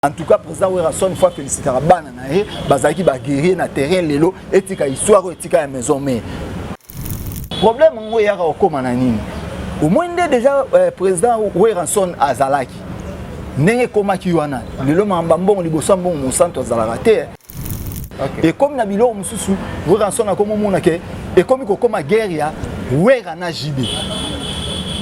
En tout cas, président Werrason faut féliciter bana na ye, bazalaki ba guerrier na terrain lelo etika histoire oyo etika ya maison mère. Problème ngo eyaka kokoma na nini? Au moins nde déjà président Werrason azalaki. Ndenge ekomaki wana, lelo mamba mbongo liboso ya mbongo mosantu azalaka te. Ekomi na biloko mosusu Werrason akomomona ke ekomi kokoma guerre ya Werra na JB.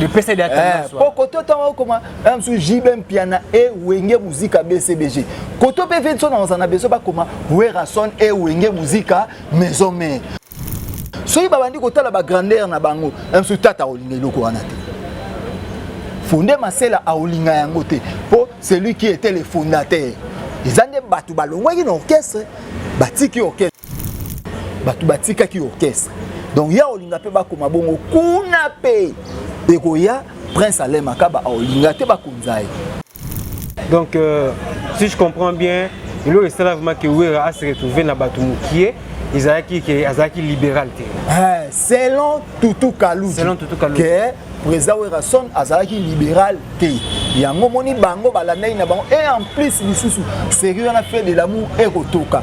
Epesa de tendance. Po koto ntango okoma mosusu JB Mpiana e Wenge Musica BCBG, koto mpe Vinson akozala na besoin bakoma Werrason e Wenge Musica Maison Mère. Soki babandi kotala bagrandeur na bango, mosusu tata akolinga eloko wana te, Fonde Masela aolinga yango te, mpo celui qui était le fondateur eza nde bato balongwaki na orchestre, batiki orchestre, bato batikaki orchestre. Donc ya olinga mpe bakoma bongo kuna mpe ekoya Prince Alain Makaba aolinga te bakonza ye. Donc si je comprends bien, eloko esala vraiment ke Wera a se retrouver na bato mokie ezalaki ke azalaki libéral te. Selon Tutu Kaluji. Selon Tutu Kaluji. Ke président Werrason azalaki libéral te, yango moni bango balandaki na bango. Et en plus lisusu série wana Fait de l'amour ekotoka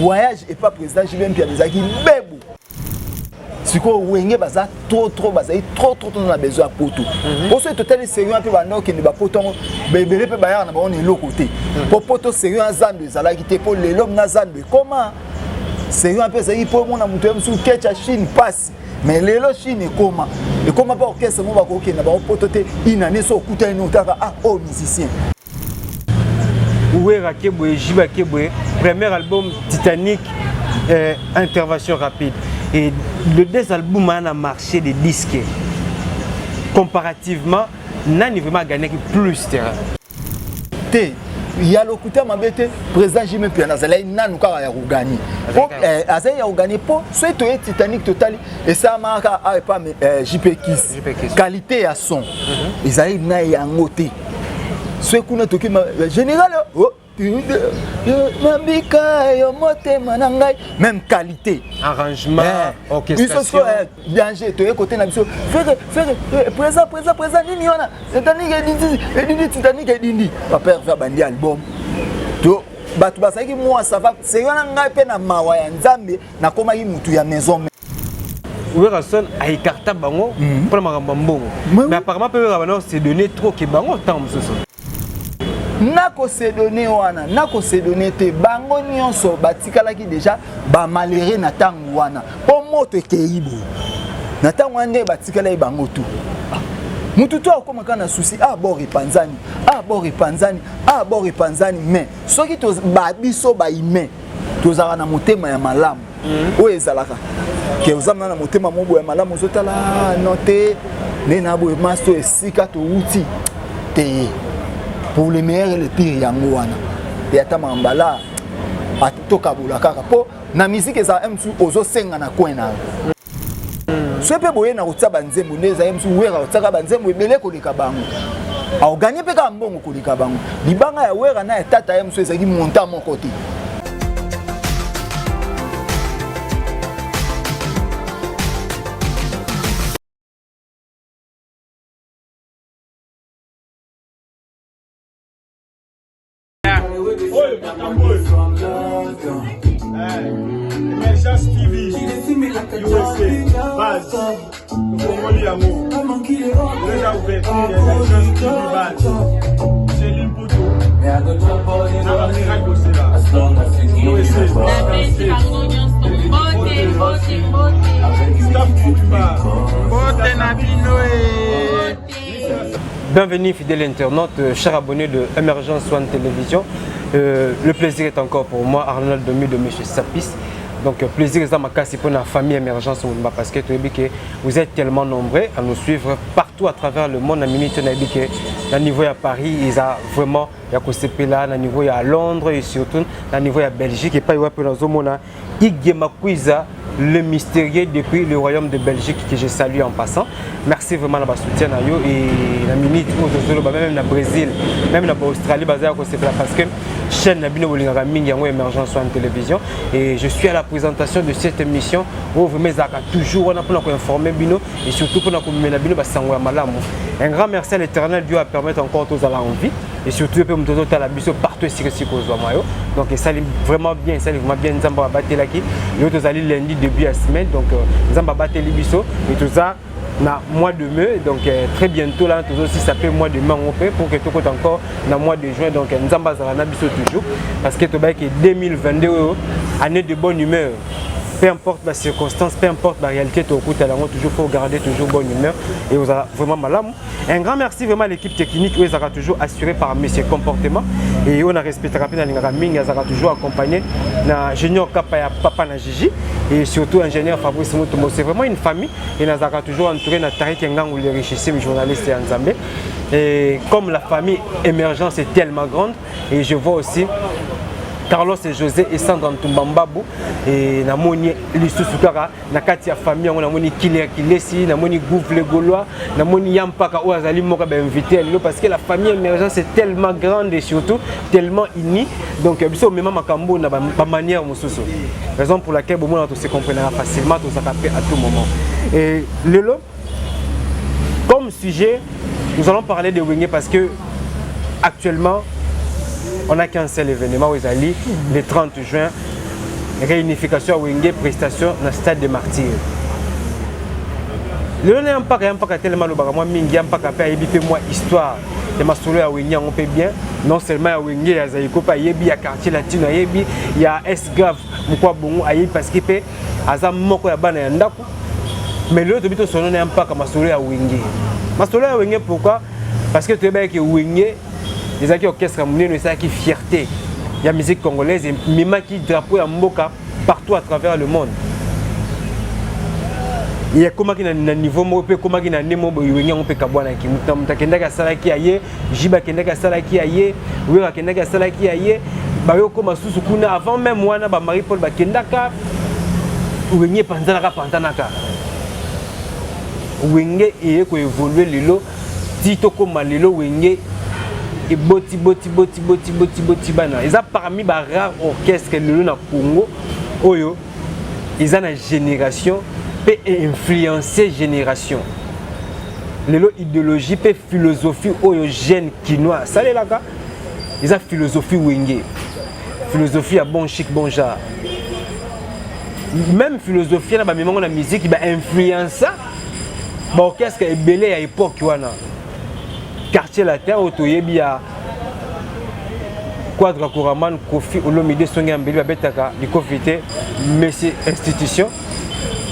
voyage epa président JB Mpiana ezalaki bebo. Sikoyo Wenge baza trop trop, bazali trop trop trop na besoin ya poto. Po soki totali série wana mpe banda okende bapoto yango baebele mpe bayaka na bango na eloko te, po poto série wana zando ezalaki te. Po lelo na zando ekoma, série wana mpe ezalaki mpo omona moto ya mosusu kecha Chine pasi, mais lelo Chine ekoma, ekoma mpe orchestre mo bakokende bango poto te. Inane so okutani no otaka ah oyo musicien. Wera Keboye, Jiba Keboye, premier album Titanic, intervention rapide. Et le deux albums a un marché de disques. Comparativement, nani vraiment gagné plus terrain. Te, ya lokuta mabe te, président JB Mpiana azalaki nanu kaka ya kogagner, azali ya kogagner, mpo soki toye Titanic totali esalamaka kaka awa epa JP Kis, qualité ya son ezali na yango te. Soki kuna toki général oh, mabika yo motema na ngai, même qualité. Arrangement, orchestration. Danger toye kote na biso frère frère président président président nini wana Titanic edindi edindi, Titanic edindi, papa Herve abandi album to bato bazalaki mwa ça va. C'est wana ngai mpe na mawa ya Nzambe nakomaki mutu ya maison. Werrason aécarta bango mpona makambo ya mbongo, mais apparemment mpe Wera bana se donner trop ke bango ntango mosusu. Nakosedone wana, nakosedone te, bango nyonso batikalaki déjà bamalheureux na ntango wana, mpo moto ekei boye na ntango wana nde batikalaki bango tu. Mutu to akóma kaka na susi, ah bor epanzani, ah bor epanzani, ah bor epanzani. Mais soki biso bahumain tozalaka na motema ya malamu oyo ezalaka ke oza na motema mo boye ya malamu, ozotala no te nde na boye maso esika towuti te, pour le meilleur et le pire. Yango wana te ata mambala tokabola kaka, mpo na musique ezala mosusu ozosenga na coin na yo. Soki mpe boye na kotia banzembo nde ezali mosusu, Wera otiaka banzembo ebele koleka bango, aoganye mpe kaka mbongo koleka bango. Libanga ya Wera na ya tata ye mosusu ezalaki montant moko te. Oyo makambo oyo, Emergence TV USA base tofongoli yango eza ouverture ya Emergence TV base Celine Putu na bamiral Bosela USA. Napesi bango nyonso mbote, mbote, mbote. Staff Kutuba. Mbote na bino e. Bienvenue fidèles internautes, chers abonnés de Emergence One Télévision. Le plaisir est encore pour moi, Arnold Domi de Monsieur Sapis. Donc plaisir eza makasi pour la famille Emergence Mumba parce que toyebi que vous êtes tellement nombreux à nous suivre partout à travers le monde. Na minute nayebi que na niveau ya Paris, ils a vraiment ya kosepela, na niveau ya Londres et surtout na niveau ya Belgique epai wapi nazomona Iggy Makwiza, le mystérieux depuis le royaume de Belgique que je salue en passant. Merci vraiment na soutien na yo et na minute oyo tozoloba, même na Brésil, même na Australie baza kosepela parce que chaîne na bino bolingaka mingi yango Emergence One Télévision. Et je suis à la présentation de cette émission oyo vraiment ezalaka toujours wana mpona koinformer bino et surtout mpona komemela bino basango ya malamu. Un grand merci à l'Éternel Dieu à permettre encore tozala en vie. Et surtout mpe moto ozotala biso partout esika esika ozwama yo. Donc esali vraiment bien, esali vraiment bien. Nzambe abatelaki lelo, tozali lundi, début ya semaine. Donc Nzambe abateli biso et toza na mois de mai. Donc très bientôt là, tozosisa mpe mois de mai yango mpe pour que tokota encore na mois de juin. Donc Nzambe azala na biso toujours, parce que tobayaki 2022 oyo année de bonne humeur. Peu importe la circonstance, peu importe la réalité, tokutala yango toujours, faut garder toujours bonne humeur et ozala vraiment malamu. Un grand merci vraiment à l'équipe technique oyo ezalaka toujours assuré par monsieur Comportement et oyo na respectaka mpe nalingaka mingi. Azalaka toujours accompagné na Junior Kapa ya papa na Gigi et surtout ingénieur Fabrice Mutombo. C'est vraiment une famille. Et nazalaka toujours entouré na Tarik Ngangu, le richissime journaliste ya Nzambe. Et comme la famille Émergence est tellement grande, et je vois aussi Carlos et José et Sandra Ntumba Mbabu. Et namoni lisusu kaka na kati ya famille yango, namoni Killer Kilesi, namoni Gouve le Gaulois, namoni Yampaka oyo azali moko bainvité ya lelo, parce que la famille Émergence est tellement grande et surtout tellement unie. Donc biso omema makambo na bamanière mosusu, raison pour laquelle bomona tose comprenera facilement, tozalaka mpe à tout moment. Et lelo, comme sujet, nous allons parler de Wenge, parce que actuellement on n'a qu'un seul événement aux Ali, le 30 juin, réunification à Wenge, prestation dans le stade de Martyrs. Lelo na Yampaka, Yampaka telema alobaka mwa mingi. Yampaka mpe ayebi mpe mwa histoire ya masolo ya Wenge yango mpe bien, non seulement ya Wenge ya Zaiko, mpe ayebi ya Quartier Latino, ayebi ya S Grave mokwa bongo ayebi, parce que mpe aza moko ya bana ya ndako. Mais lelo tobi tosolo na Yampaka masolo ya Wenge, masolo ya Wenge. Pourquoi? Parce que toyebaki Wenge ezalaki orchestre monene, esalaki fierté ya musique congolaise, ememaki drapeau ya mboka partout à travers le monde. Ekomaki na niveau moko mpe ekomaki na nde moko boye, Wenge yango mpe kabwanaki. Moto na moto akendaki asalaki ya ye. Jibe akendaki asalaki ya ye, Wera akendaki asalaki ya ye, bayokoma susu kuna. Avant même wana, bamarie Paul bakendaka. Wenge epanzanaka panzanaka. Wenge eye koévoluer lelo ti tokóma lelo. Wenge eboti boti boti boti boti boti bana. Eza parmi barare orchestre lelo na Congo oyo eza na génération mpe influencer génération. Lelo idéologie mpe philosophie oyo jeune kinois asalelaka eza philosophie Wenge, philosophie ya bon chic bon genre. Même philosophie na bamemango na musique, bainfluença baorchestre ebele ya époque wana. Quartier Latin oyo toyebi ya Quadra Koraman, Kofi Olomide, Songi ya Mbeli, babetaka likofi te, monsieur institution.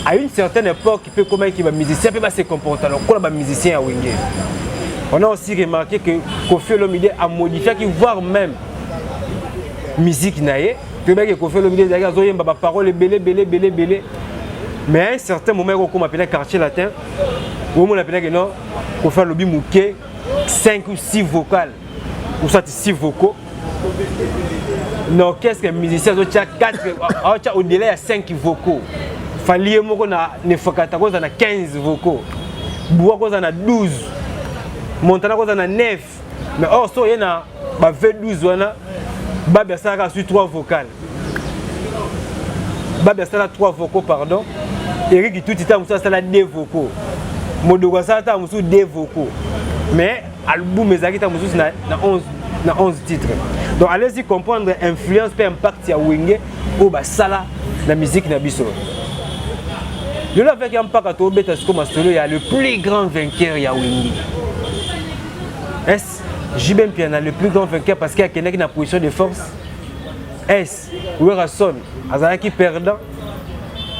À une certaine époque mpe ekomaki bamusicien mpe base comporta lokola bamusicien ya Wenge. On a aussi remarqué que Kofi Olomide amodifiaki voire même musique na ye. Toyebaki Kofi Olomide ezalaki azoyemba baparole ebele ebele ebele ebele, mais à un certain moment ekokóma mpena Quartier Latin, omona mpena ke non, Kofi alobi moke, 5 ou 6 vocales ou soit 6 vocaux na orchestre, musicien azotia 4, aotia au-delà ya 5 vocaux. Fally ye moko na Nefakata kozala na 15 vocaux, Buwa kozala na 12, Montana kozala na 9. Mais or so oye na ba V12 wana, Babi asalaka asui 3 vocales, Babi asala 3 vocaux, pardon. Erik Tuti ntango mosusu asala 2 vocaux, Modoko asala ntango mosusu 2 vocaux, mais album ezalaki ntango mosusu na 11, na 11 titres. Donc allez-y comprendre influence mpe impact ya Wenge oyo basala na musique na biso lelo. Avec ya Mpaka, tobeta sikoyo masolo ya le plus grand vainqueur ya Wenge. Est JB Mpiana le plus grand vainqueur parce que akendaki na position de force? Est Werason azalaki perdant?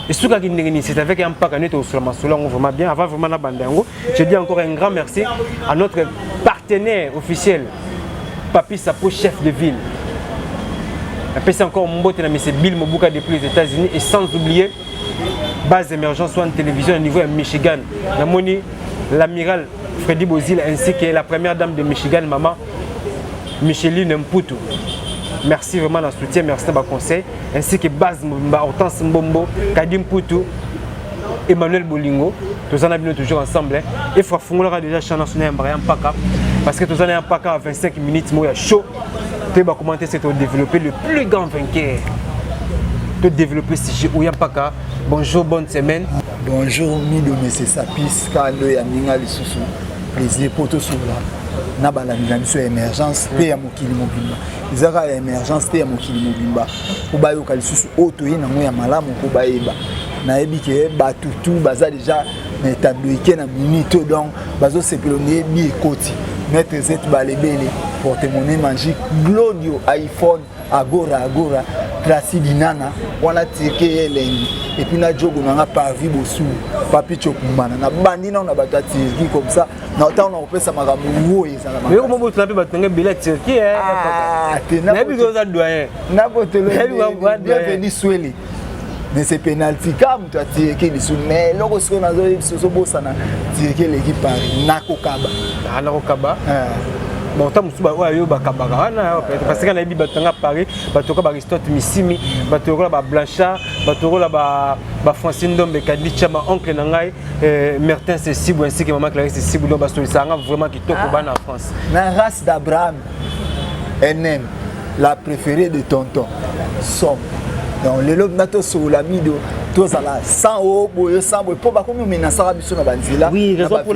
Esukaki ndenge nini? C'est avec un Mpaka nde tokosola masolo yango vraiment bien. Avant vraiment na banda yango, je dis encore un grand merci à notre partenaire officiel, Papi Sapo, chef de ville. Apesi encore mbote na monsieur Bill Mobuka depuis les États-Unis, et sans oublier base Émergence One Télévision au niveau ya Michigan. Namoni l'amiral Freddy Bozil ainsi que la première dame de Michigan, maman Micheline Mputu. Merci vraiment na soutien, merci na baconseil, ainsi que base Mobimba, Hortense Mbombo, Kadim Mputu, Emmanuel Bolingo. Toza na bino toujours ensemble. Efra fungolaka déjà champ national ya Mbaka ya Mpaka, parce que toza na ya Mpaka à 25 minutes moko ya chaud. Toyeba comment te c'est développer le plus grand vainqueur, to développer sujet oyo. Mpaka, bonjour, bonne semaine. Bonjour Mido, monsieur Sapis Kando ya minga. Lisusu plaisir po tosola. Na balandi na biso ya Émergence mpe ya mokili mobimba, eza kaka ya Émergence te, ya mokili mobimba, mpo bayoka lisusu oyo toye nango ya malamu, mpo bayeba. Nayebi ke bato tu baza déjà na etando eke na minute oyo, donc bazosepela. Oyebi ekoti Maître Zet Balebele, Porte-monnaie magique, Glodio iPhone, Agora Agora, Tracy Dinana wana, tirke ye elengi. Et puis na jogo nanga Parvi Bosu, Papi Chokumbana, na bandi nao na bato ya Turquie, comme ça na ntango na kopesa makambo oyo ezala. Yoko mo botuna mpe bato nanga ebele ya Turquie. Nayebi ke oza doyen. Nabotelo bienvenu Swele, mais c'est penalty ka moto atirke lisu. Mais eloko sikoyo nazoyebisa, ozobosana Turquie eleki Paris, nakokaba. Nakokaba. Bon, ta mosusu oyo ayo bakabaka wana, parce que nayebi bato nanga Paris, bato lokola baAristote Misimi, bato lokola baBlanchard, bato lokola baFrancine Ndombe, Kandi Chama, oncle na ngai Mertin Sesibu ainsi que mama Clarisse Sesibu. Donc basolisaka nga vraiment kitoko, bana ya France. Na race d'Abraham NM, la préférée de tonton som. Donc lelo na tosolola mido, tozala sans o boye, sans boye, mpo bakomi omenasaka biso na banzela. Oui, raison pour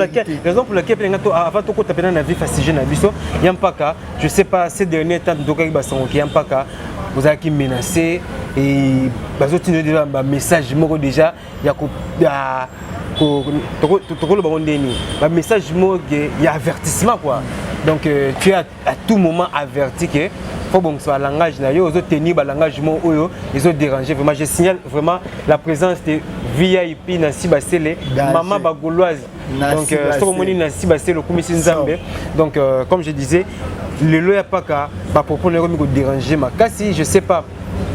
laquelle mpe nga, avant tokota mpena na vif ya sujet na biso ya mpaka, je sais pas, ces derniers temps tokaki basangoki ya mpaka ozalaki menacé et bazotinda déjà bamessage moko déjà ya tokoloba ngo ndeni, bamessage moko ya avertissement quoi. Donc tu es à tout moment averti que faut bongisa balangage na yo, ozotenir balangage moko oyo ezodéranger vraiment. Je signale vraiment la présence de VIP Nancy Basele, mama bagauloise. Donc soki omoni Nancy Basele, okumisi Nzambe. Donc comme je disais, lelo ya paka bapropos na yo komi kodéranger makasi. Je sais pas,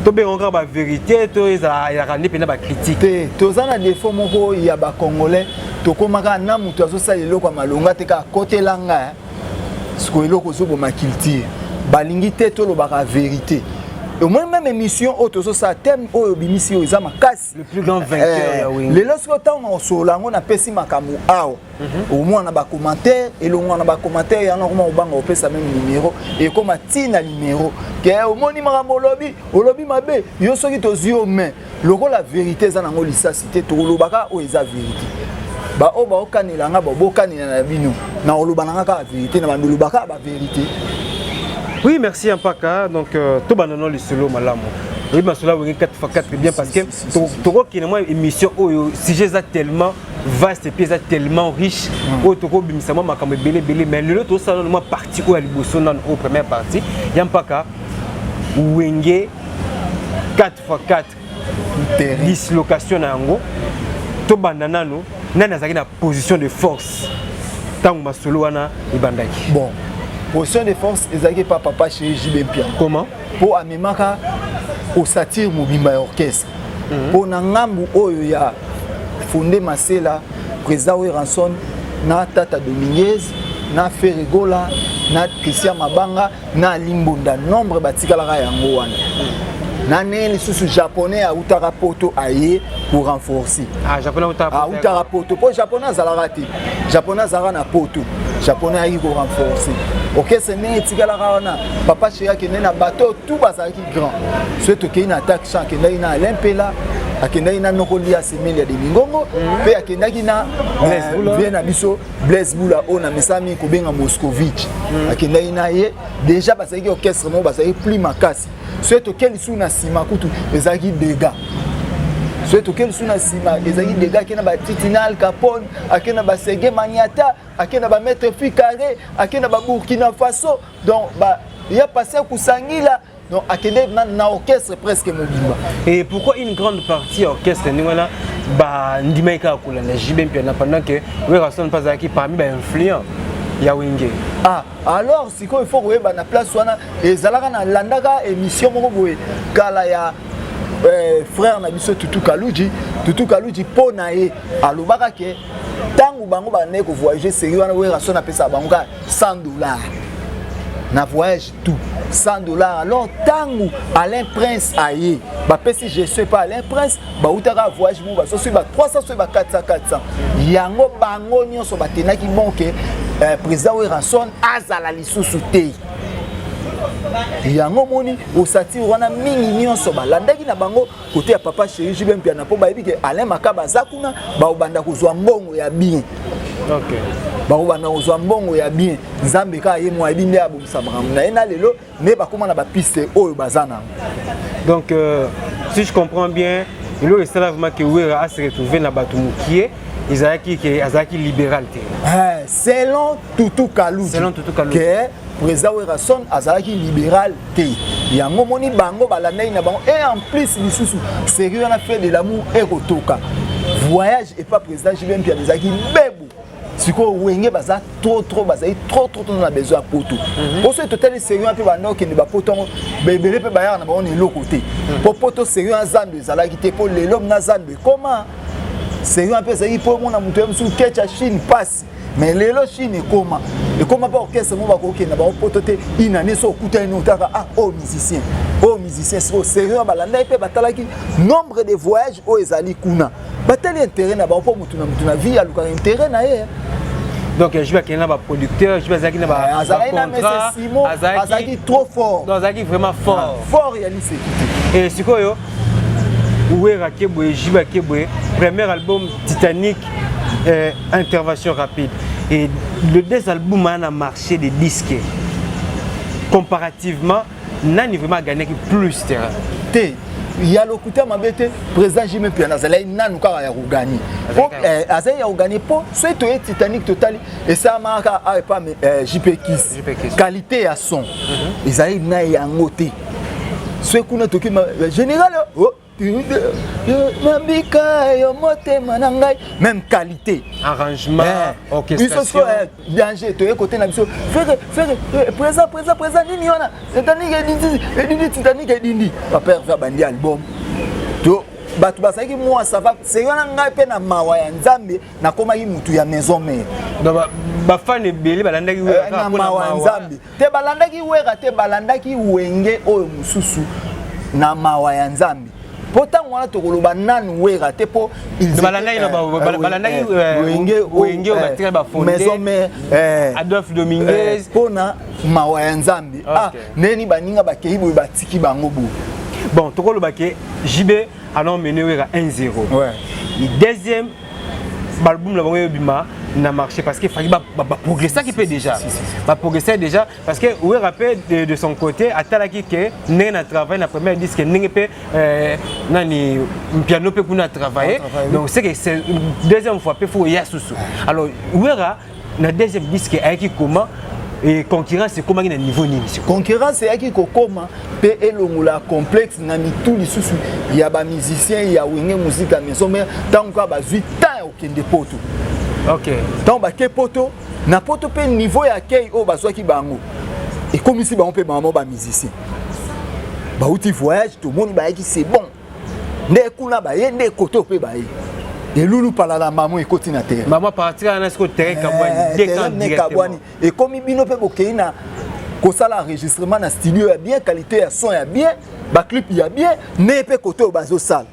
tobenga kaka bavérité to ezalaka nde mpena bacritique. Te, toza na défaut moko ya bacongolais. Tokomaka na moto azosala eloko ya malonga te, kaka kotelanga. Sikoyo eloko ozoboma culture, balingi te tolobaka vérité. Omoni, même émission oyo tozosala, thème oyo obimisi oyo eza makasi. Le plus grand vainqueur ya Wenge. Lelo sikoyo ntango na kosolola yango, napesi makambo awa, omona na bacommentaire, elongwa na bacommentaire yango, akoma kobanga kopesa même numéro, ekoma ntina numéro ke omoni makambo olobi, olobi mabe. Yo soki tozwi yo, mais lokola vérité eza nango lisasi te, tokolobaka oyo eza vérité. Baoyo baokanela nga, bokanela na bino, na koloba nanga kaka vérité, na bando olobaka bavérité. Oui, merci Mpaka. Donc tobanda no lisolo malamu. Oyebi masolo ya Wenge 4x4 bien, parce que tokokende mwa émission oyo, sujet eza tellement vaste et puis eza tellement riche oyo tokobimisa mwa makambo ebele ebele. Mais lelo tosala nano mwa partie oyo ya liboso nano, oyo première partie ya Mpaka, Wenge 4x4, dislocation na yango. Tobanda nano, nani azalaki na position de force ntango masolo wana ebandaki? Bon, position de force ezalaki epa Papa Chéri JB Mpiana. Comment? Mpo amemaka osatire mobimba ya orchestre, mpo na ngambu oyo ya Fonde Masela, président Werrason na Tata Dominguez na Ferregola na Christian Mabanga na Alimbonda, nombre batikalaka yango wana. Na ndenge lisusu Japonais autaka Poto, aye korenforcer. Ah, Japonais autaka? Autaka Poto, mpo Japonais azalaka te, Japonais azalaka na Poto. Japonais ayaki korenforcer orchestre. Ndenge etikalaka wana, Papa Chéri akende na bato tout bazalaki grand. Soki tokei na attaque champ, akendaki na Alain Mpela, akendaki na Noko Lia Semelia de Mingongo, mpe akendaki na vie na biso Blaise Bula oyo na mesami kobenga Moscovitch. Akendaki na ye déjà, bazalaki orchestre moko, bazalaki plus makasi. Soki tokei lisusu na nsima, kutu ezalaki dégâts. Soki tokei lisusu na nsima, ezalaki dégâts. Ake na batiti na Al Capone, ake na basege Maniata, ake na bamaître fi carré, ake na baburkina Faso. Donc ya passé kusangila. Donc akende na orchestre presque mobimba. Et pourquoi une grande partie orchestre ndenge wana bandimaki kaka kolanda JB Mpiana pendant que Werrason mpe azalaki parmi bainfluent ya Wenge? Ah, alors sikoyo il faut koyeba na place wana ezalaka, nalandaka émission moko boye kala ya frère na biso Tutu Kaluji. Tutu Kaluji, mpo na ye alobaka ke ntango bango bandaki kovoyage série wana, Werrason apesaka bango kaka 100 $ na voyage tout, 100 $. Alors ntango Alain Prince aye, bapesi gestion epa Alain Prince, bautaka voyage moko, baso soki ba 300, soki ba 400, 400 yango, bango nyonso batenaki bon ke président Werrason azala lisusu te. Yango moni osatire wana mingi nyonso balandaki na bango kote ya Papa Chéri JB Mpiana, mpo bayebi ke Alain Makaba aza kuna, baobanda kozwa mbongo ya bien. Bakobanda kozwa mbongo ya bien. Nzambe kaka ye mo ayebi nde abongisa makambo na ye na lelo nde bakóma na bapiste oyo baza nango. Donc si je comprends bien, eloko esala vraiment ke Wera a se retrouve na bato mokie ezalaki ke azalaki libéral te. Selon Tutu Kaluji. Selon Tutu Kaluji. Ke président Werrason azalaki libéral te, yango moni bango balandaki na bango. Et en plus lisusu série wana Fait de l'amour ekotoka voyage epa président JB Mpiana ezalaki bebu. Sikoyo Wenge baza trop trop, bazali trop trop trop na besoin ya poto. Po soki totali série wana mpe, banda okende bapoto yango baebele mpe bayaka na bango na eloko te. Po poto série wana zando ezalaki te, mpo lelo na zando ekoma. Série wana mpe ezalaki mpo omona moto ya mosusu kecha Chine pasi, mais lelo Chine ekoma, ekoma mpe orchestre mo bakokende bango poto te. Inane so okutani no otaka, ah, oyo musicien, oyo musicien. Sikoyo série wana balandaki mpe batalaki nombre de voyage oyo ezali kuna, batali intérêt na bango, mpo motu na motu na vie alukaka intérêt na ye. Donc JB akende na baproducteur, JB azalaki na azalaki na Mese Simon, azalaki trop fort. Donc azalaki vraiment fort. Fort ya liseki te. Et sikoyo Wera ake boye, JB ake boye, premier album Titanic, intervention rapide, et le deux albums a marché de disques, comparativement nani vraiment agagnaki plus terrain? Te, ya lokuta mabe te. Président JB Mpiana azalaki nanu kaka ya kogagner, azali ya kogagner, mpo soki toye Titanic, totali esalamaka kaka awa epa JP Kis, qualité ya son ezali na yango te. Soki kuna toki général mabika yo motema na ngai, même qualité. Arrangement, orchestration. Danger. Toye kote na biso, frère, frère, président, président, président nini wana, Titanic edindi, edindi, Titanic edindi. Papa Herve abandi album to bato bazalaki mwa ça va. Seri wana ngai mpe na mawa ya Nzambe nakomaki mutu ya Maison Mère. Bafan ebele balandaki. Na mawa ya Nzambe te, balandaki Wera te, balandaki Wenge oyo mosusu na mawa ya Nzambe, mpo ntango wana tokoloba nanu Wera te, mpo balandaki Wenge oyo batikali bafonde. Maison Mère. Adolphe Dominguez. Mpona mawa ya Nzambe, ah, ndeni baninga bakei boye, batiki bango boye. Bon, tokoloba ke JB alors mené Wera 1-0. Deuxième album na bango ebima na marché parce que faki baprogressaki mpe déjà, baprogressaki déjà, parce que Wera mpe de son côté atalaki ke ndenge na travail na première disque, ndenge mpe nani piano mpe kuna travailler, donc c'est que c'est deuxième fois mpe faut ya susu. Alors Wera na deuxième disque ayaki comment et concurrence ekomaki na niveau nini? Concurrence eyaki kokoma mpe elongola complexe na mitu lisusu ya bamusicien ya Wenge Musica Maison Mère ntango kaka bazwi temps ya kokende poto. Ntango bake poto, na poto mpe niveau ya kei oyo bazwaki bango ekomisi bango mpe bango bamusicien bauti voyage, tomoni bayaki, c'est bon. Nde kuna baye, nde kote mpe baye, elulu palala mamo ekoti na terrain. Mama partir wana sikoyo terrain kabwani. Kabwani, ekomi bino mpe bokei na kosala enregistrement na studio ya bien, qualité ya son ya bien, baclip ya bien, nde mpe kote oyo bazosala.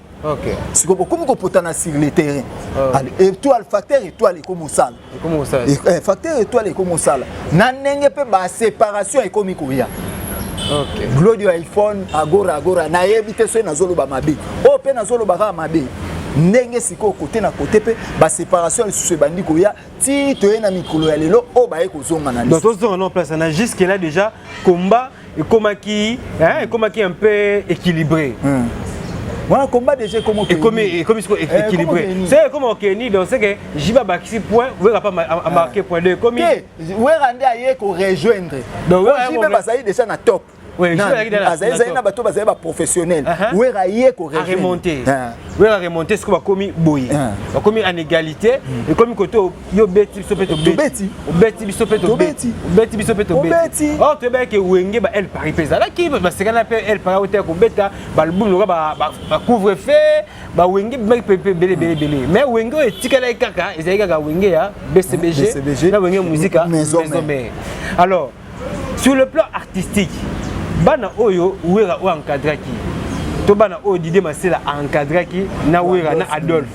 Sikoyo bokomi kopotana sur le terrain. Étoile, facteur étoile ekomi osala, facteur étoile ekomi osala na ndenge mpe baséparation ekomi koya. Glodio iPhone, agora agora, nayebi te soki nazoloba mabe oyo mpe nazoloba kaka mabe. Ndenge sikoyo kote na kote mpe baséparation lisusu ebandi koya ti toye na mikolo ya lelo oyo baye kozonga na. Donc tozonga no place na jusque là déjà combat ekomaki, hein, ekomaki un peu équilibré. Wana combat déjà ekomi. Ekomi siko équilibré, c'est comme okeni. Donc c'est que JB abakisi point, Wera pas a marqué point, deux ekomi. Wera nde aye korejoindre. Donc JB bazali déjà na top, azali na bato bazali baprofessionnel, Wera ye. Koremonte, Wera remonte. Siko bakomi boye, bakomi en égalité, ekomi kote yo beti biso mpe tobeti, obeti biso mpe tobeti, obeti biso mpe tobeti. Or toyebaki Wenge ba El Paris mpe ezalaki, basekana mpe El Paris ote ya kobeta baalbum loka bacouvre feu, bawenge bimaki mpe ebele ebele ebele. Mais Wenge oyo etikalaki kaka ezalaki kaka Wenge ya BCBG na Wenge Musica Maison Mère. Alors sur le plan artistique, bana oyo Wera oyo encadraki to bana oyo Didier Masela encadraki na Wera na Adolphe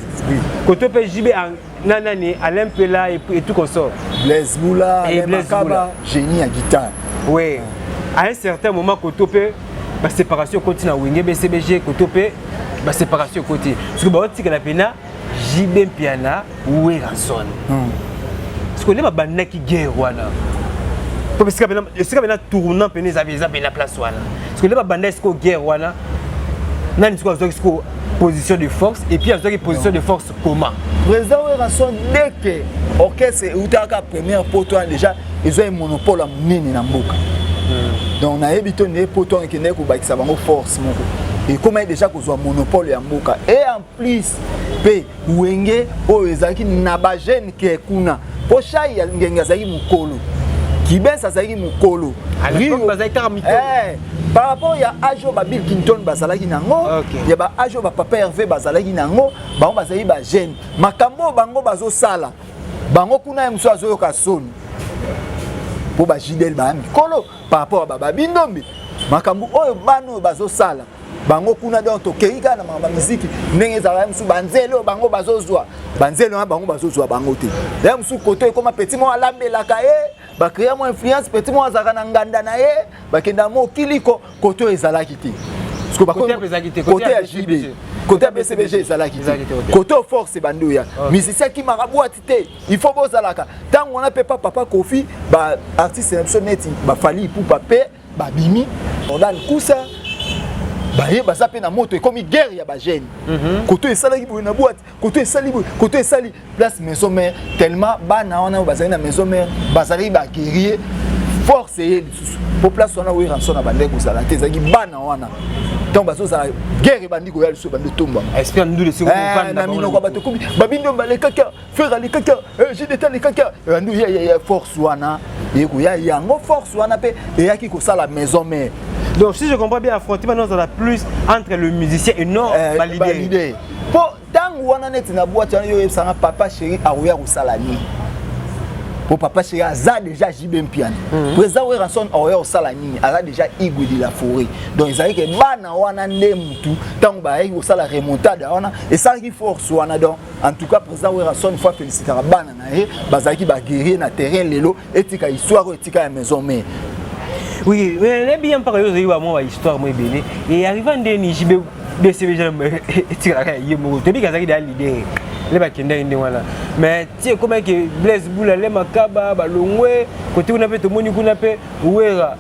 koto mpe JB na nani Alain Mpela et tout consort. Blaise Boula et Blaise Boula, génie à guitare. Oui, à un certain moment koto mpe baséparation ekoti na Wenge BCBG, koto mpe baséparation ekoti, soki baotikala mpena JB Mpiana, Werrason. Sikoyo nde babandaki guerre wana, po esika pena tournant pene eza pena place wana. Sikoyo nde babandaki sikoyo guerre wana, nani sikoyo azwaki sikoyo position de force? Et puis azwaki position de force comment? Président Werrason, dès que orchestre eutaka première poto wana, déjà ezwaki monopole ya monene na mboka. Donc nayebi to nde poto wana ekendeki kobakisa bango force moko, ekomaki déjà kozwa monopole ya mboka. Et en plus mpe Wenge oyo ezalaki na bajeune ke kuna, mpo Shai ya Ngenge azalaki mokolo, Kibens azalaki mokolo. À l'époque, bazalaki kaka mikolo. Par rapport ya age oyo babill Clinton bazalaki nango, ya baage oyo bapapa Hervé bazalaki nango, bango bazalaki bajeune. Makambo oyo bango bazosala, bango kuna ye mosusu azoyoka soni, mpo bajidele baya mikolo par rapport ya bababi Ndombe. Makambo oyo bana oyo bazosala, bango kuna, donc tokei kaka na makambo ya miziki ndenge ezalaka. Ye mosusu banzele oyo bango bazozwa, banzele wana bango bazozwa bango te. Ya mosusu koto ekoma petit moko alambelaka ye, bacréa mwa influence, petit moko azalaka na nganda na ye, bakenda mo okiliko. Koto oyo ezalaki te. Côté ya ezalaki te. Kote ya JB, kote ya BCBG ezalaki Ezalaki te, te. Ok. Kote oyo force ebandi oya, musicien akimaka bwati te, il faut bozalaka ntango wana mpe pa papa Kofi, baartiste na biso neti baFally Ipupa mpe babimi, Jordan Kusa baye, baza mpe na moto. Ekomi guerre ya bajeune. Koto esalaki boye na boîte, koto esali boye, koto esali place Maison Mère. Tellement bana wana oyo bazali na Maison Mère bazalaki baguerrier, force eye lisusu po place wana oyo Werrason na bandeki kozala te, ezalaki bana wana. Ntango bazozala, guerre ebandi koya lisusu, ebandi otombama. Esprit ya ndule sikoyo kovanda na bango. Minoko ya bato ekomi babindo balekaki, Ferre alekaki, JDT alekaki, ebandi ya force wana ekoya yango. Force wana mpe eyaki kosala Maison Mère. Donc si je comprends bien, affrontement non plus entre le musicien et non baleader. Baleader, mpo ntango wana neti na boîte wana, yo oyebisanga papa chéri akoya kosala nini? Po papa chéri aza déjà JB Mpiana. Président Werrason akoya kosala nini? Aza déjà Igwe de la forêt. Donc ezalaki ke bana wana nde mutu ntango bayaki kosala remontada wana, esalaki force wana. Donc en tout cas, président Werrason faut félicitaka bana na ye, bazalaki baguerrier na terrain. Lelo etika histoire oyo etika ya Maison Mère. Oui, mais nayebi ya mpaka yo ozali ba mwa bahistoire mo ebele e arriva ndeni JB BCBG etikalaka ya ye moko. Toyebi azalaki deya leader nde bakendaki ndenge wana, mais ti ekomaki Blaise Bula le Makaba balongwe kote kuna mpe tomoni kuna mpe Wera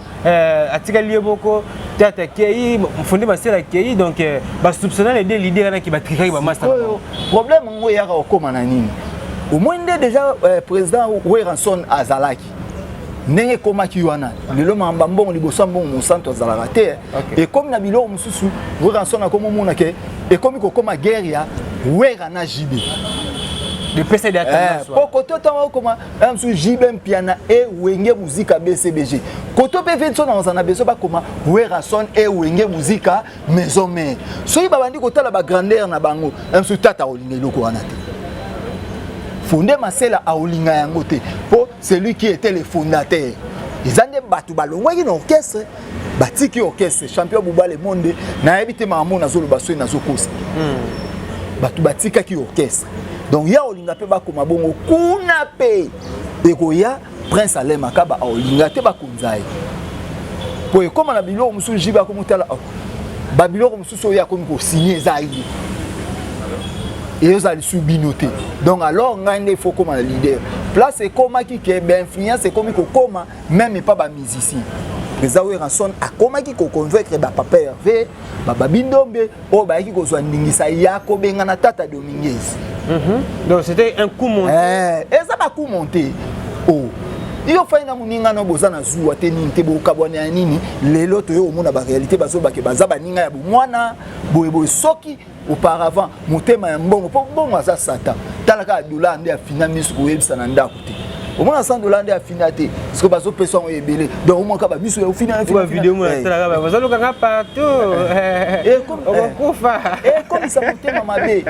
atikali ye moko, tata akei, Fonde Masela akei. Donc basoupçonna les deux leaders wana ki batrikaki bamasta. Oyo problème yango eyaka kokóma na nini? Omoi nde déjà président Werrason azalaki ndenge ekomaki wana. Lelo makambo ya mbongo, liboso ya mbongo mosantu azalaka te. Ekomi na biloko mosusu, Werrason akomi omona ke ekomi kokóma guerre ya Wera na JB. Epesa de tendance. Po koto ntango okoma mosusu JB Mpiana e Wenge Muzika BCBG, koto mpe Vinson akozala na besoin bakoma Werrason e Wenge Muzika Maison Mère. Soki babandi kotala bagrandeur na bango, mosusu tata akolinga eloko wana te, Fonde Masela aolinga yango te, mpo celui qui était le fondateur eza nde bato balongwaki na orchestre, batiki orchestre. Champion Bubale Monde, nayebi te makambo nazoloba soki nazokosa. Bato batikaki orchestre, donc ya olinga mpe bakoma bongo kuna mpe ekoya. Prince Alain Makaba aolinga te bakonza ye, po ekóma na biloko mosusu. JB akomi otala, oh, babiloko mosusu oyo akomi kosigne eza ye, ezala lisusu bino te. Donc alors ngai nde il faut kóma na leader. Place ekomaki ke bainfluence ekomi kokóma même epa bamusicien. Président Werrason akomaki koconvaincre bapapa Hervé, bababi Ndombe oyo bayaki kozwa ndingisa ya kobengana tata Dominguez. Donc c'était un coup monté. Eza bacoup monté. Oh, yo fai na moninga no boza na zuwa te, nini te, bokabwana ya nini? Lelo toyo komona baréalité, bazobake baza baninga ya bomwana boyeboye. Soki auparavant motema ya mbongo, mpo mbongo aza satan. Tala kaka dollar nde afina miso koyebisa na ndako te, omona 100 $ nde afina te, parce que bazopesa yango ebele. Donc omona kaka bamiso ya ofina. Vidéo mo bazolukanga partout, okokufa. Ekomisa motema mabe,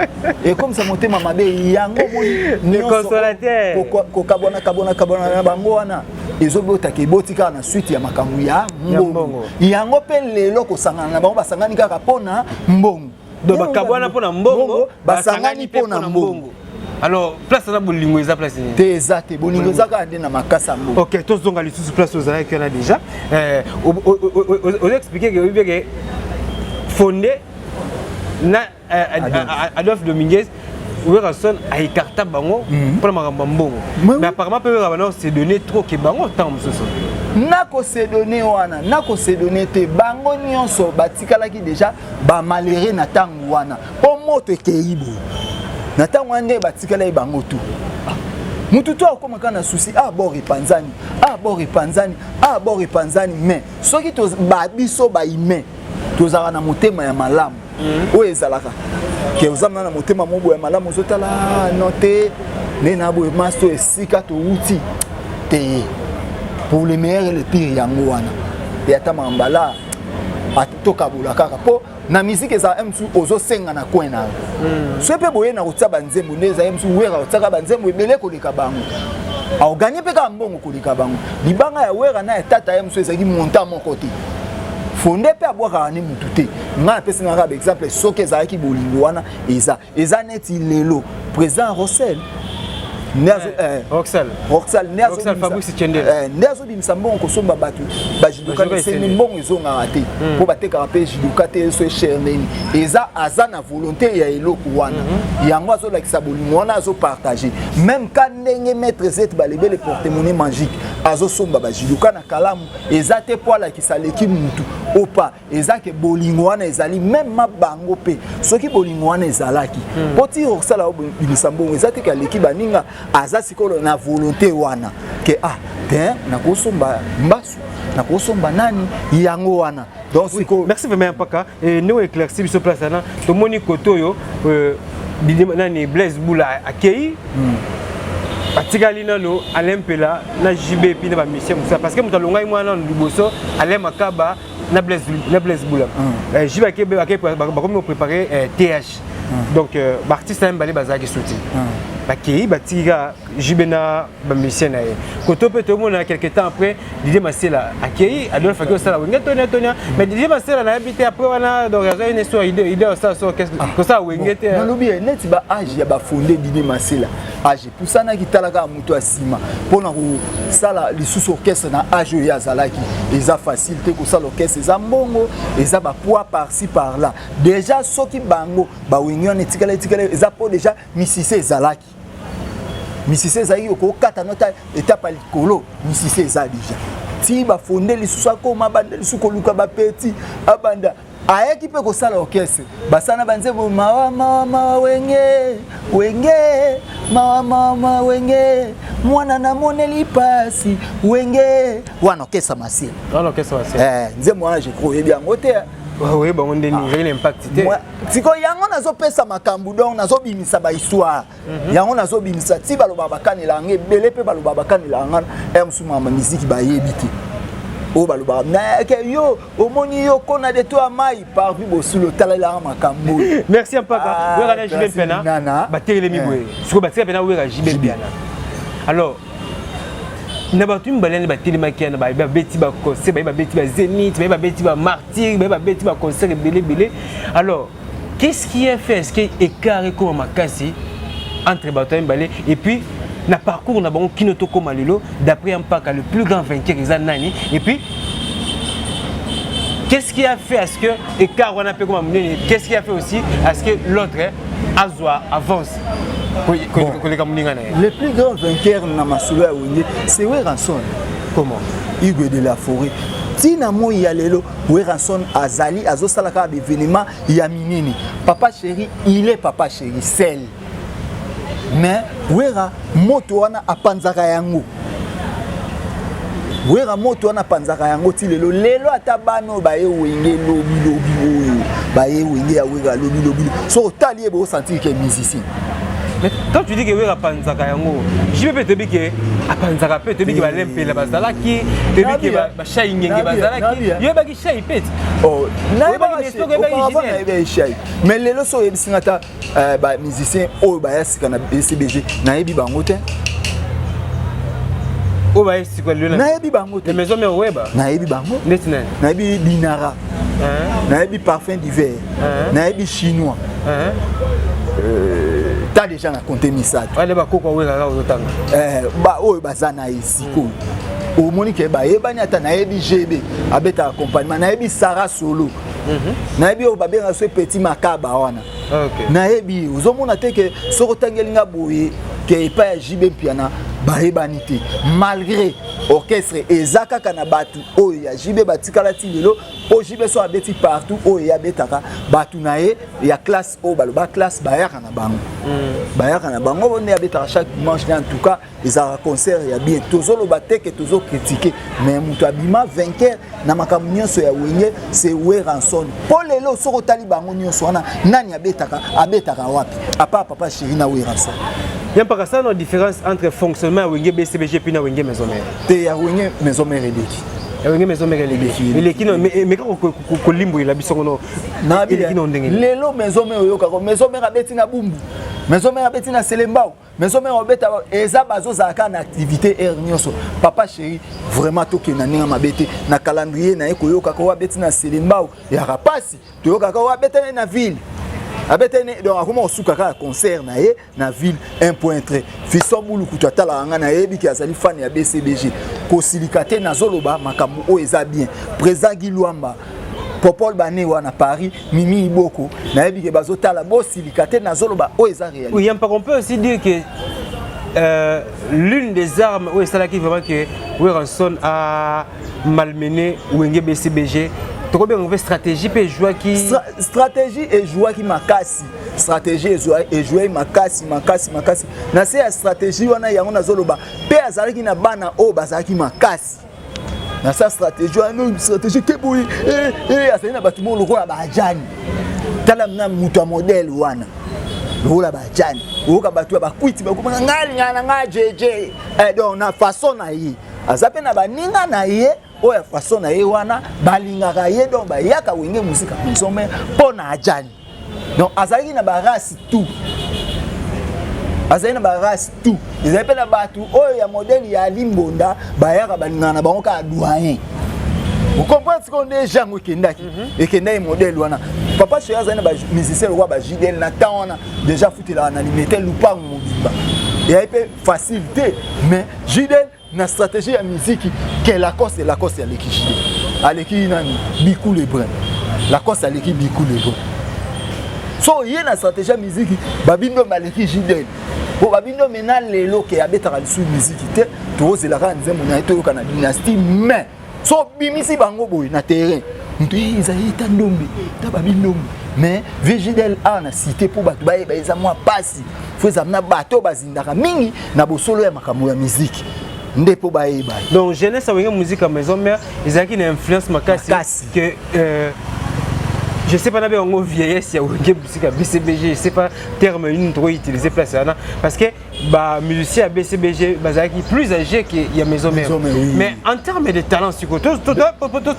ekomisa motema mabe yango. Moni kokabwana kabwana kabwana na bango wana ezobotaka, eboti kaka na suite ya makambo ya mbongo yango. Mpe lelo kosangana na bango, basangani kaka mpona mbongo. Donc bakabwana mpona mbongo. Basangani mpona mbongo. Alors place eza bolingo, eza place nini? Te, eza te bolingo, eza kaka nde na makasi ya mbongo. Ok, tozonga lisusu place ozalaki wana déjà. Ozo expliquer ke oyebi ke Fonde na Adolphe Dominguez Werrason aécarta bango mpona makambo ya mbongo, mais apparemment mpe Wera bana se donner trop ke bango ntango mosusu. Nakose donner wana, nakose donner te. Bango nyonso batikalaki déjà bamalheureux na ntango wana, mpo moto ekei boye. Na ntango wana nde batikalaki bango tu. Mutu to akóma kaka na souci: ah, bor epanzani, ah, bor epanzani, ah, bor epanzani. Mais soki biso bahumain tozalaka na motema ya malamu oyo ezalaka ke oza na motema mo boye ya malamu, ozotala no te nde na boye maso esika towuti te, pour le meilleur et le pire. Yango wana e ata mambala tokabola kaka, mpo na musique ezala mosusu ozosenga na coin na yo. Soki mpe boye na kotia banzembo nde ezali mosusu, Wera otiaka banzembo ebele koleka bango, aoganye mpe kaka mbongo koleka bango. Libanga ya Wera na ya tata ye mosusu ezalaki montant moko te. Fonde mpe abwakaka ne mutu te. Ngai napesi nga kaka baexemple. Soki ezalaki bolingo wana, eza neti lelo président Rosel Roxal. Roxal nde azobimisa mbongo kosomba bato bajudoka. Eseni mbongo ezongaka te, mpo batekaka mpe judoka te. So cher ndeni eza, aza na volonté ya eloko wana, yango azolakisa bolingo wana, azopartage même ka ndenge maître Zet Balebele, porte-monnaie magique, azosomba bajudoka na kalamu. Eza te mpo alakisa leki mutu opa, eza ke bolingo wana ezali même ma bango mpe. Soki bolingo wana ezalaki mpo ti kosala obimisa mbongo, eza te ke aleki baninga. Aza sikoyo na volonté wana ke ah te, nakosomba mbasu, nakosomba nani, yango wana. Donc sikoyo Merci vraiment Mpaka. Ndenge éclairci biso place wana, tomoni kote oyo nani, Blaise Bula akei, batikali nano Alain Mpela na JB epi na bamusicien mosusu, parce que moto alongai mwana nano liboso Alain Makaba na Blaise Bula. JB bakomi kopréparer th donc baartiste na mibale bazalaki suti, bakei, batiki kaka JB na bamusicien na ye. Koto mpe tomona quelque temps après Didier Masela akei, Adolphe akei osala Wenge tonia tonia. Mais Didier Masela nayebi te après wana, donc azwaki ne so idée osala so kosala Wenge te. Nalobi neti ba âge ya bafonde Didier Masela, âge epusanaki. Tala kaka moto ya nsima mpona kosala lisusu orchestre na âge oyo azalaki, eza facile te. Kosala orchestre eza mbongo, eza bapoids par-ci par là. Déjà soki bango bawenge wana etikala etikala, eza mpo déjà misise ezalaki, misise ezalaki. Okokata nota etape ya likolo, misise eza déjà. Ti bafonde lisusu, akoma banda lisusu koluka bapeti, abanda ayaki mpe kosala orchestre, basala na banzembo mawa mawa mawa Wenge, Wenge mawa mawa mawa, Wenge mwana namoneli pasi, Wenge wana orchestre Masela. Wana orchestre Masela. Nzembo wana, je crois oyebi yango te. Oyeba yango ndeni ezali na impact te. Sikoyo yango nazopesa makambo, donc nazobimisa bahistoire yango, nazobimisa ti balobaka bakanela yango ebele mpe balobaka bakanela yanga ya mosusu mama miziki bayebi te. Oyo balobaka nayeke yo omoni yo kona de to ya mai parmi bosulu, otalelaka makambo oyo. Merci Mpaka. Wera na JB Mpiana batelemi boye, sikoyo batika mpena Wera, JB Mpiana. Alors na bato mibale ane batelemaki wana, babeti baconcert, baye babeti bazénith, baye babeti bamartyr, baye babeti baconcert ebele ebele. Alors qu'est-ce qui a fait est-ce que écart ekoma makasi entre bato ya mibale? Et puis na parcours na bango kino tokóma lelo, d'après Mpaka, le plus grand vainqueur eza nani? Et puis qu'est-ce qui a fait à ce que écart wana mpe koma monene? Qu'est-ce qui a fait aussi à ce que l'autre azwa avance koleka moninga na ye? Le plus grand vainqueur na masolo ya Wenge, c'est Werrason. Comment? Igwe de la forêt. Ntina moi ya lelo, Werrason azali azosala kaka baévénement ya minene. Papa chéri, il est papa chéri sel, mais Wera moto wana apanzaka yango. Wera moto wana apanzaka yango ti lelo. Lelo ata bana oyo baye Wenge lobilobi, oyo baye Wenge ya Wera lobilobi, so otali ye bosentir ke musicien. Mais quand tu dis que Wera apanzaka yango, JB mpe toyebi ke apanzaka mpe, toyebi ke balempela bazalaki, toyebi ke bashai ngenge bazalaki. Yoyebaki shai mpe? Nayebi shai, mais lelo so oyebisinga ata bamusicien oyo baya sika na BCBG, nayebi bango te. Oyo baye sika lelo? Nayebi bango te. Maison Mère oyeba? Nayebi bango. Neti nani? Nayebi Dinara, nayebi Parfum d'hiver, nayebi Chinois. Ta déjà na compte misato. Wana bakoko awekaka ozotanga. Oyo baza na ye sikoyo, omoni ke bayebani. Ata nayebi GB abetaka accompagnement, nayebi Sara Solo, nayebi oyo babengaka so Petit Makaba wana. Nayebi ye. Ozomona te ke soki otangeli nga boye ke epai ya JB Mpiana bayebani te, malgré orchestre eza kaka na bato oyo ya JB batikala ti lelo. Mpo JB so abeti partout oyo ye abetaka, bato na ye ya classe oyo baloba classe bayaka na bango, bayaka na bango nde abetaka chaque dimanche. En tout cas, ezalaka concert ya bien. Tozoloba te ke tozocritiquer, mais moto abima vainqueur na makambo nyonso ya Wenge, c'est Werrason. Mpo lelo soki otali bango nyonso wana, nani abetaka, abetaka wapi, à part Papa Chéri na Werrason? Ya mpaka ça na différence entre fonctionnement ya Wenge BCBG puis na Wenge Maison Mère. Te, ya Wenge Maison Mère eleki. Ya Wenge Maison Mère eleki, eleki no, mais kaka kolimboyela biso ngono, eleki no ndenge? Lelo Maison Mère, oyokaka Maison Mère abeti na Bumbu, Maison Mère abeti na Selembao, Maison Mère obeta, eza bazozala kaka na activité heure nyonso. Papa Chéri, vraiment, tokende na ndenge mabe te, na calendrier na ye, koyokaka oyo abeti na Selembao yaka pasi, toyokaka oyo abeta ye na ville, abeta ye. Donc akoma kosuka kaka concert na ye na ville, un point trait. Fiston Bulukutu atalaka ngai, nayebi ke azali fan ya BCBG, kosilika te, nazoloba makambo oyo eza bien. Président Guy Lwamba, Popol Bane wana Paris, Mimi Iboko, nayebi ke bazotala, bosilika te, nazoloba oyo eza réalité. Oui, on peut aussi dire que l'une des armes où c'est là qui vraiment que Werrason a malmené Wenge BCBG, tokobenga mpe stratégie mpe ejwaki. Stratégie ejwaki makasi, stratégie ejwaki makasi, makasi, makasi. Na se ya stratégie wana, yango nazoloba mpe azalaki na bana oyo bazalaki makasi na sa stratégie wana. Stratégie ke boye, azali na bato moko lokola bajani. Tala na moto ya modèle wana lokola bajani, oyoka bato ya bakwiti bakomaka ngai lingana na ngai JJ. Donc na façon na ye, aza mpe na baninga na ye oyo ya façon na ye wana, balingaka ye. Donc bayaka Wenge Musica Maison Mère mpo na ajani. Donc azalaki na barace tout, azali na barace tout. Ezali mpe na bato oyo ya modèle ya Limbonda, bayaka, balingaka na bango kaka doyen. Ocomprendre sikoyo nde jango ekendaki, ekendaki modèle wana. Papa Chéri azali na bamusicien lokola bajidel na temps wana, déjà afutelaka na Limete lupango mobimba, eyai mpe facile te. Mais Jidel na stratégie ya miziki ke Lacoste, Lacoste aleki Jidel, aleki nani, Biku Lebrun. Lacoste aleki Biku Lebrun. So ye na stratégie ya miziki, Babindo baleki Jidel po Babindo mena lelo ke abetaka lisusu miziki te. Tokozela kaka nzembo na ye toyoka na Dynastie. Mais so obimisi bango boye na terrain, moto ezali ta ndombe ta Babi Ndombe. Mais VGDL a na cité mpo bato bayeba, eza mwa pasi. Fo ezala na bato oyo bazindaka mingi na bosolo ya makambo ya miziki nde mpo bayeba. Donc jeunesse ya Wenge Musica Maison Mère ezalaki na influence makasi. Makasi. Que je sais pas nabe yango vieillesse ya Wenge Musica BCBG, je sais pas terme nini toko utiliser place wana, parce que bamusicien ya BCBG bazalaki plus âgé que ya Maison Mère. Maison Mère, oui. Mais en termes de talent, sikoyo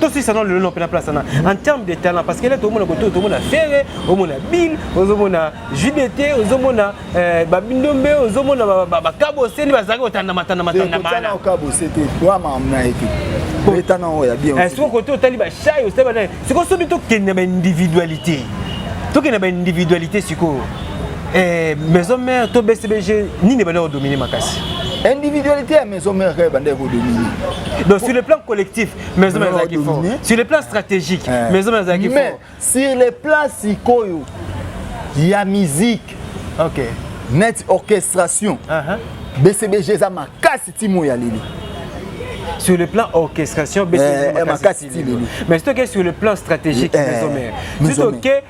tosisa no lelo mpe na place wana, en termes de talent, parce que là tomona koto, tomona Ferre, omona Bill, ozomona JDT, ozomona Babindombe, ozomona bakabose nde bazalaki kotandama tandama tandama. Kotana okabose te, wa makambo na ye te, betana oyo ya bien. Sikoyo kote otali bashai, osali banani, sikoyo soki tokende baindividualité, tokende baindividualité sikoyo, Maison Mère to BCBG, nini ebanda kodomine makasi? Individualité ya Maison Mère kaka ebanda kodomine. Donc sur le plan collectif, Maison Mère ezalaki fort. Kodomine. Sur le plan stratégique, Maison Mère ezalaki Mais fort. Sur le plan sikoyo ya musique, net orchestration, BCBG eza makasi ti moyo ya lelo. Sur le plan orchestration, BCBG makasi ti lelo. Mais c'est ok, sur le plan stratégique, Maison Mère. Maison C'est ok,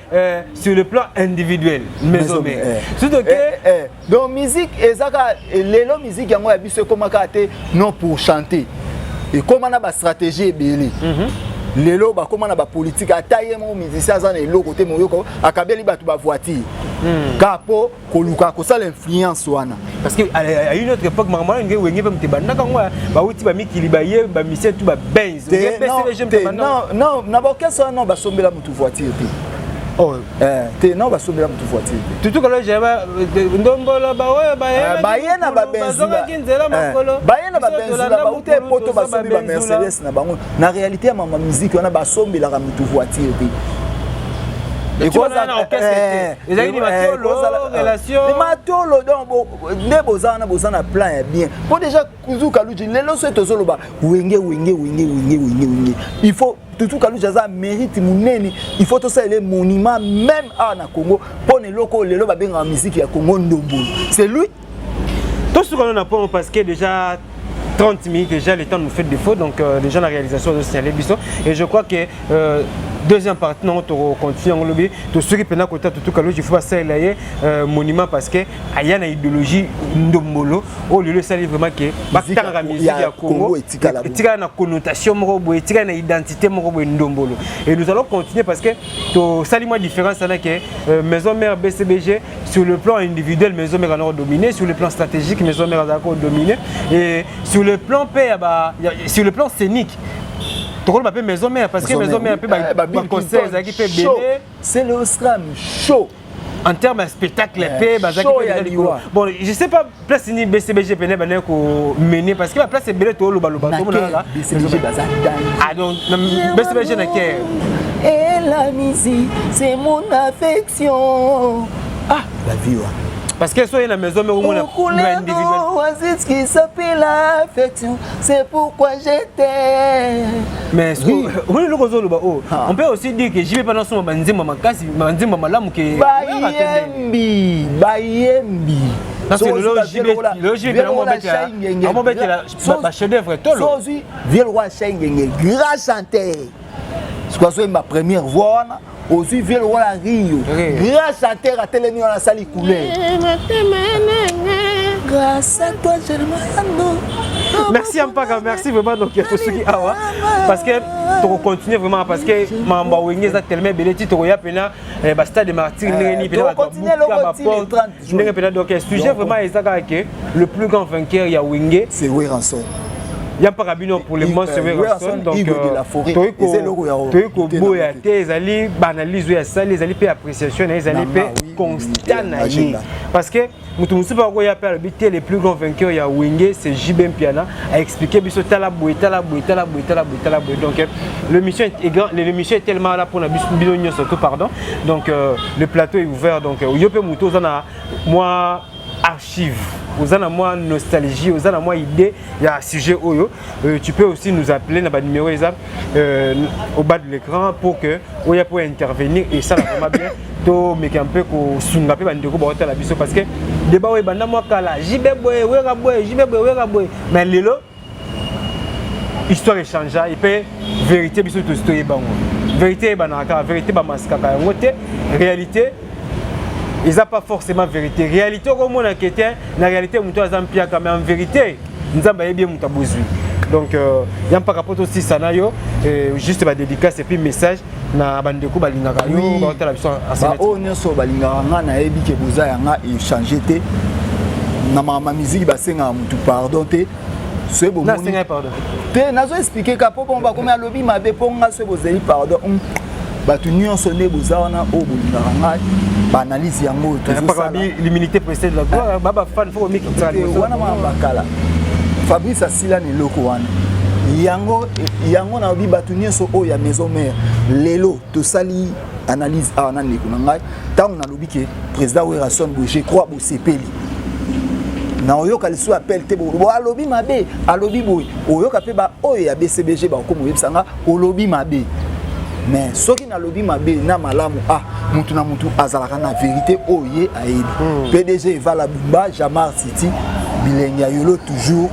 sur le plan individuel, Maison Mère. C'est ok. Donc musique ezaka lelo, musique yango ya biso ekóma kaka te non pour chanter, ekóma na bastratégie ebele. Lelo bakóma na bapolitique. Ata ye moko musicien aza na eloko te, moyoko akabeli bato bavoiture kaka mpo koluka kosala influence wana. Parce que à une autre époque, makambo wana ndenge Wenge mpe moto ebandaka yango, bauti bamikili, baye bamisien tu babenz. Te, non, te, non, non, na baorchestre wana, non, basombela motu voiture te. Oh. Te, non, basombela motu voiture te. Tutu kalo jeba ndombola baoyo. Baye na bazongaki nzela makolo. Baye na babenzula, bauta epoto, basombi bamercedes na bango. Na réalité ya mama musique wana, basombelaka motu voiture te. Ezalaki matolo, relation. Matolo. Donc nde boza wana, boza na plan ya bien mpo déjà kuzuka luji lelo. Soki tozoloba Wenge, Wenge, Wenge, Wenge, Wenge, Wenge, il faut Tutu Kaluji aza mérite monene. Il faut tosalela monument même awa na Congo, mpo na eloko oyo lelo babengaka musique ya Congo ndombolo, c'est lui. Tosuka na point, parce que déjà 30 minutes, déjà le temps nous fait défaut. Donc déjà la réalisation de signaler biso et je crois que deuxième partie nango tokocontinue yango lobi. Tosoki mpena kota Tutu Kaluji, il faut basalela ye monument, parce que aya na idéologie ndombolo oyo lelo esali vraiment ke batangaka musique ya Congo, etikala na connotation moko boye, etikala na identité moko boye, ndombolo. Et nous allons continuer, parce que tosali mwa différence wana ke Maison Mère, BCBG, sur le plan individuel, Maison Mère azalaka dominé, sur le plan stratégique, Maison Mère azalaka dominé, et sur le plan mpe ya sur le plan scénique, tokoloba mpe Maison Mère, parce que Maison Mère mpe baconcert ezalaki mpe ebele. C'est le slam chaud. En termes ya spectacle mpe bazalaki mpe likolo. Bon, je sais pas place nini BCBG pene bandaki komene, parce que baplace ebele toolobaloba. Tomonaka BCBG baza. Ah, donc BCBG na kere. Et la musique, c'est mon affection. Ah, la vie wana. Parce que soki na Maison Mère, omona individuel qui s'appelle l'affection, c'est pourquoi j'étais. Mais oui, eloko ozoloba oyo, on peut aussi dire que JB mpana osoma banzembo makasi, banzembo malamu ke. Bayembi, bayembi. Parce que lelo JB amobetela bachef-d'œuvre tolo. Ozwi vieux roi Shengenge, grand chanteur, soki azoyemba première voix wana. Ozwi vieux roi ya Rio, grand chanteur, atelemi wana, asali couleur. Grâce à toi, Germano. Merci Ampaka, merci vraiment. Donc tosuki awa, parce que tokocontinue vraiment, parce que makambo ya Wenge eza tellement ebele ti tokoya mpena bastade Martyr, ndenge nini mpena bato baporte, ndenge mpena. Donc sujet vraiment eza kaka ke le plus grand vainqueur ya Wenge, c'est Werrason. Ya mpaka bino, pour le moment c'est Werrason. Donc toyei koboya te, ezali baanalyse oyo asali, ezali mpe appréciation na ye, ezali mpe constat na ye, parce que moto mosusu mpe akoya mpe alobi te, le plus grand vainqueur ya Wenge, c'est JB Mpiana, aexpliqué biso, tala boye, tala boye, tala boye, tala boye, tala boye. Donc l'émission est grand, l'émission est tellement là mpona bino nyonso tout, pardon. Donc le plateau est ouvert. Donc yo mpe moto oza na mwa archive, oza na mwa nostalgie, oza na mwa idée ya sujet oyo, tu peux aussi nous appeler na banuméro eza au bas de l'écran pour que oya po intervenir. Et ça vraiment bien, tomeka mpe kosunga mpe bandeko baotala biso, parce que débat oyo ebanda mwa kala, JB boye, Wera boye, JB boye, Wera boye, mais lelo histoire echangea epe vérité biso tosi toyeba yango. Vérité eyebanaka kaka, vérité bamaskaka yango te. Réalité eza pas forcément vérité. Réalité okomona ke te, na réalité moto aza mpiaka, mais en vérité Nzambe ayebi ye moto abozwi. Donc ya mpaka mpo tosisa na yo, juste badédicace et puis message na bandeko balingaka yo, baotala biso. Oyo nyonso balingaka nga, nayebi ke boza yanga échange te na makambo ya miziki, basengaka motu pardon te. Soki bomoni te, nazo expliquer ka mpo bongo bakomi alobi mabe mpo nga. Soki bozeli pardon, bato nyonso nde boza wana oyo bolingaka ngai, baanalyse yango. L'humilité précède la gloire, baba fan faut komikitisa. Wana makambo bakala, Fabrice asila na eloko wana. Yango yango nalobi, bato nyonso oyo ya Maison Mère, lelo tosali analyse awa na ndeko na ngai. Ntango nalobi ke président Werrason boye, je crois bosepeli na oyoka lisusu appel te bo alobi mabe, alobi boye. Oyoka mpe baoyo ya BCBG bakokoma oyebisa nga olobi mabe. Mais soki nalobi mabe na malamu, ah, mutu na mutu azalaka na vérité oyo ye ayebi. PDG Evala Bumba, Jamar City, bilenge ya yolo toujours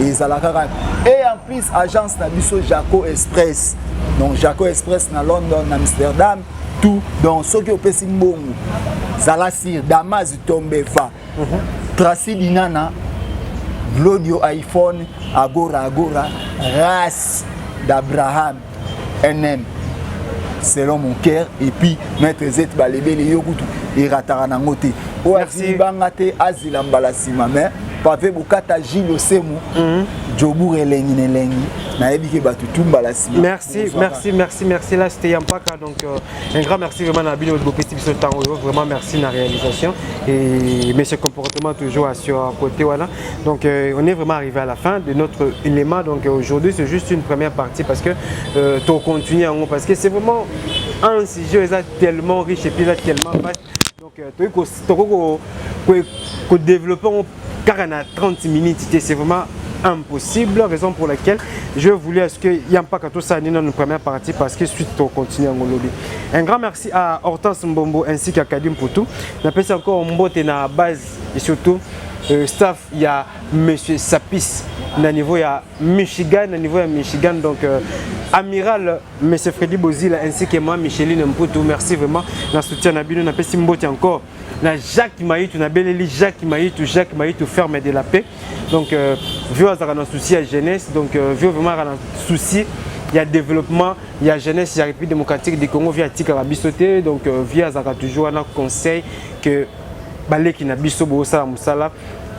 ezalaka kaka. Et en plus agence na biso Jaco Express, donc Jaco Express na London, na Amsterdam, tout. Donc soki opesi mbongo, zala sir Damas Tombefa, Tracy Dinana, Glodio iPhone, Agora Agora, race d'Abraham, NM selon mon cœur, et puis maître Zet balebele yo kutu erataka nango te. Oyo azili banga te, azila mbala nsima. Mais pave bokata Gile Osemu, Jobour elengi na elengi, nayebi ke bato tu mbala nsima. Merci, merci, merci, merci. Là, c'était Yampaka. Donc un grand merci vraiment na bino bopesi biso ntango oyo. Vraiment merci na réalisation et monsieur comportement toujours sur côté voilà. Donc on est vraiment arrivé à la fin de notre élément. Donc aujourd'hui, c'est juste une première partie, parce que tu continues yango, parce que c'est vraiment un sujet eza tellement riche et puis eza tellement vaste. Donc tokoki kodévelopper yango kaka na 30 minutes te. C'est vraiment impossible, raison pour laquelle je voulais à ce que Yampaka tosala nini na première partie, parce que suite tocontinue yango lobi. Un grand merci à Hortense Mbombo ainsi qu'à Kadim Poutou. Napesi encore mbote na base et surtout staff ya monsieur Sapis na niveau ya Michigan, na niveau ya Michigan. Donc amiral monsieur Freddy Bozila ainsi que moi Micheline Mputu, merci vraiment na soutien na bino. Napesi mbote encore na Jacques Maïtou, na beleli Jacques Maïtou, Jacques Maïtou, ferme de la paix. Donc vieux azalaka na souci ya jeunesse. Donc vieux vraiment azalaka na souci ya développement ya jeunesse ya République démocratique du Congo. Vieux atikaka biso te. Donc vieux azalaka toujours wana, conseil que baleki na biso bosala mosala,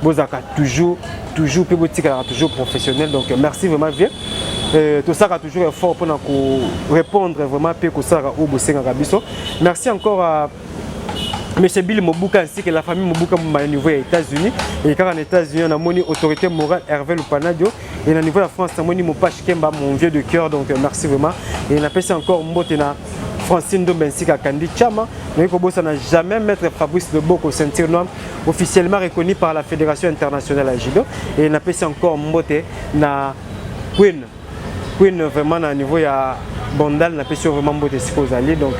bozalaka toujours, toujours mpe botikalaka toujours professionnel. Donc merci vraiment, vieux. Tosalaka toujours effort mpona korépondre vraiment mpe kosalaka oyo bosengaka biso. Merci encore à Monsieur Bill Mobuka ainsi que la famille Mobuka au niveau des États-Unis. Et quand en États-Unis, on a moni autorité morale Hervé Lupanadio. Et au niveau de la France, on a moni Mopache Kemba, mon vieux de cœur. Donc merci vraiment. Et on a passé encore mbote na Francine Ndombe ainsi qu'à Kandi Chama. Mais n'a jamais maître Fabrice Leboko, ceinture noire, officiellement reconnu par la Fédération internationale à judo. Et on a passé encore mbote na Queen. Queen vraiment à niveau ya Bandal, on a passé vraiment mbote siko ozali. Donc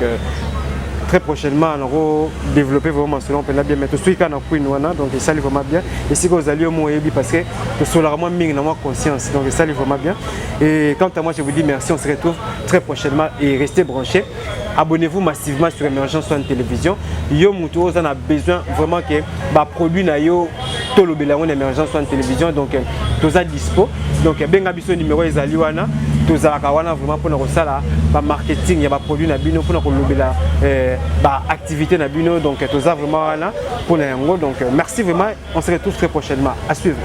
très prochainement on va développer vraiment selon mpenza bien, mais tosoki kaka na Queen wana. Donc esali vraiment bien esika ozali, yo mo oyebi, parce que tosolaka mwa mingi na mwa conscience. Donc esali vraiment bien. Et quant à moi, je vous dis merci, on se retrouve très prochainement et restez branchés. Abonnez-vous massivement sur Émergence One Télévision. Yo mutu oza na besoin vraiment que baproduit na yo tolobela yango na Émergence One Télévision, donc toza dispo. Donc benga biso, numéro ezali wana. Tozalaka wana vraiment mpona kosala bamarketing ya baproduit na bino, mpona kolobela baactivité na bino. Donc toza vraiment wana mpona yango. Donc merci vraiment, on se retrouve très prochainement. À suivre.